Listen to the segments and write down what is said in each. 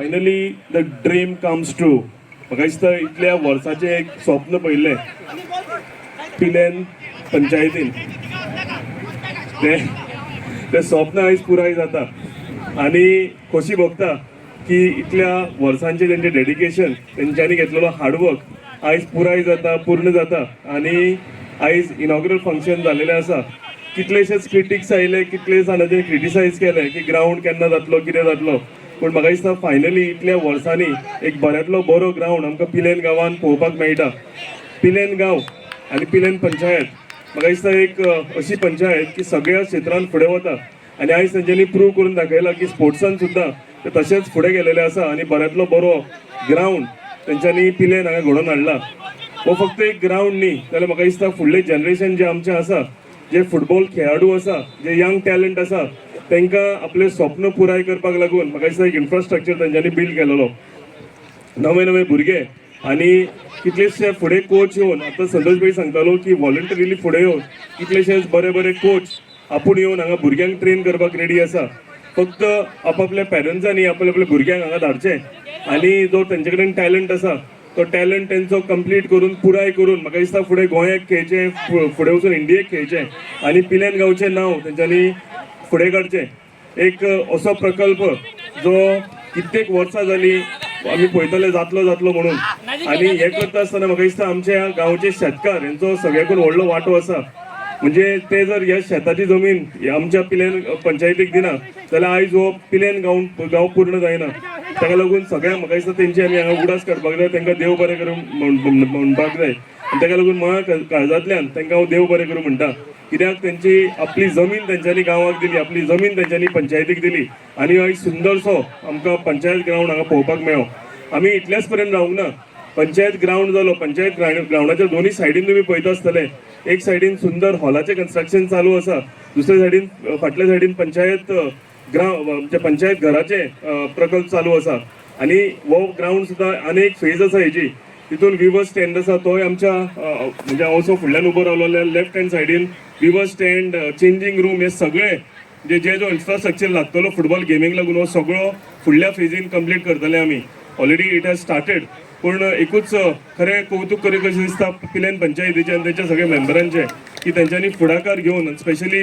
Finally the dream comes true. म्हाका दिसता इतल्या वर्साचें एक स्वप्न पळयल्लें पिलेन पंचायतीन, तें तें स्वप्न आयज पुराय जाता आनी खोशी भोगता की इतल्या वर्सांचें तेंचें डेडिकेशन, तेंच्यांनी घेतलेलो हार्डवर्क आयज पुराय जाता, पूर्ण जाता आनी आयज इनॉग्रल फंक्शन जालेलें आसा. कितलेशेच क्रिटिक्स आयले, कितले जाणांनी क्रिटिसायज केलें की ग्रावंड केन्ना जातलो, कितें जातलो, पूण म्हाका दिसता फायनली इतल्या वर्सांनी एक बऱ्यांतलो बरो ग्रावंड आमकां पिलेन गांवान पळोवपाक मेळटा. पिलेन गांव आनी पिलेन पंचायत म्हाका दिसता एक अशी पंचायत की सगळ्या क्षेत्रांत फुडें वता आनी आयज तेंच्यांनी प्रूव करून दाखयला की स्पोर्ट्सान सुद्दां ते तशेंच फुडें गेलेले आसा आनी बऱ्यांतलो बरो ग्रावंड तेंच्यांनी पिलेन हांगा घडोवन हाडला. हो फक्त एक ग्रावंड न्ही, जाल्यार म्हाका दिसता फुडलें जनरेशन जें आमचें आसा, जे फुटबॉल खेळाडू आसा, जे यंग टॅलंट आसा, तांकां आपलें स्वप्न पुराय करपाक लागून म्हाका दिसता एक इन्फ्रास्ट्रक्चर तेंच्यांनी बिल्ड केलेलो. नवे नवे भुरगे आनी कितलेशे फुडें कोच येवन, आतां संतोष भाई सांगतालो की वॉलंटरीली फुडें येवन कितलेशेच बरे बरे कोच आपूण येवन हांगा भुरग्यांक ट्रेन करपाक रेडी आसा. फक्त आपापल्या पेरंट्सांनी आपल्या आपल्या भुरग्यांक हांगा धाडचें आनी जो तेंचे कडेन टॅलंट आसा तो टॅलंट तेंचो कंप्लीट करून, पुराय करून म्हाका दिसता फुडें गोंयाक खेळचें, फुडें वचून इंडियेक खेळचें आनी पिलेन गांवचें नांव तेंच्यांनी फुडें काडचें. एक असो प्रकल्प जो कित्येक वर्सां जाली आमी पळयतले जातलो जातलो म्हणून आनी हें करता आसतना म्हाका दिसता आमच्या गांवचे शेतकार हेंचो सगळ्याकून व्हडलो वांटो आसा. म्हणजे ते जर ह्या शेताची जमीन आमच्या पिलेन पंचायतीक दिना जाल्यार आयज हो पिलेन गांव गांव पूर्ण जायना. ताका लागून सगळ्यांक म्हाका दिसता तेंची आमी हांगा उगडास काडपाक जाय, तांकां देव बरें करूं म्हणपाक जाय आनी ताका लागून म्हज्या काळजांतल्यान तांकां हांव देव बरें करूं म्हणटा, कित्याक तेंची आपली जमीन तेंच्यांनी गांवाक दिली, आपली जमीन तेंच्यांनी पंचायतीक दिली आनी एक सुंदरसो आमकां पंचायत ग्रावंड हांगा पळोवपाक मेळ्ळो. आमी इतल्याच पर्यंत रावूंक ना. पंचायत ग्रावंड जालो, पंचायत ग्रावंडाच्या दोन्ही सायडीन तुमी पळयता आसतले, एक सायडीन सुंदर हॉलाचें कन्स्ट्रक्शन चालू आसा, दुसऱ्या सायडीन, फाटल्या सायडीन पंचायत ग्रावंड, आमच्या पंचायत घराचे प्रकल्प चालू आसा आनी हो ग्रावंड सुद्दां आनी एक फेज आसा हेजी. तितून विवर स्टँड आसा, तोय आमच्या म्हणजे हांव असो फुडल्यान उबो रावलो जाल्यार लेफ्ट हँड सायडीन विवर स्टँड, चेंजींग रूम, हे सगळे जे जे जो इन्फ्रास्ट्रक्चर लागतलो फुटबॉल गेमींक लागून हो सगळो फुडल्या फेजीन कंप्लीट करतले आमी. Already it has started. पूण एकूच खरें कौतूक करी कशें दिसता पिलेन पंचायतीचे आनी तेंच्या सगळ्या मेंबरांचे की तेंच्यांनी फुडाकार घेवन, स्पेशली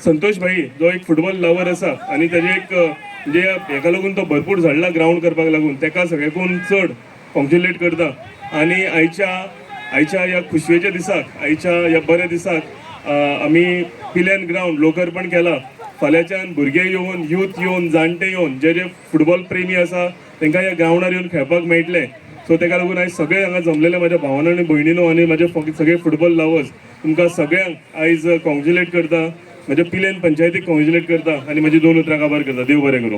संतोष भाई जो एक फुटबॉल लवर आसा आनी तेजे एक म्हणजे हेका लागून तो भरपूर झडला ग्रावंड करपाक लागून, तेका सगळ्याकून चड कॉंग्रेच्युलेट करता. आनी आयच्या आयच्या ह्या खुशयेच्या दिसाक, आयच्या ह्या बऱ्या दिसाक आमी पिलेन ग्रावंड लोकार्पण केला. फाल्यांच्यान भुरगे येवन, यूथ येवन, जाणटे येवन, जे जे फुटबॉल प्रेमी आसा तांकां ह्या ग्रावंडार येवन खेळपाक मेळटलें. सो ताका लागून आयज सगळे हांगा जमलेले म्हाज्या भावांनो आनी भयणीनो आनी म्हाजे सगळे फुटबॉल लवर्स, तुमकां सगळ्यांक आयज कॉंग्रेच्युलेट करता, म्हज्या पिलेन पंचायतीक कॉंग्रेच्युलेट करता आनी म्हजी दोन उतरां काबार करता. देव बरें करूं.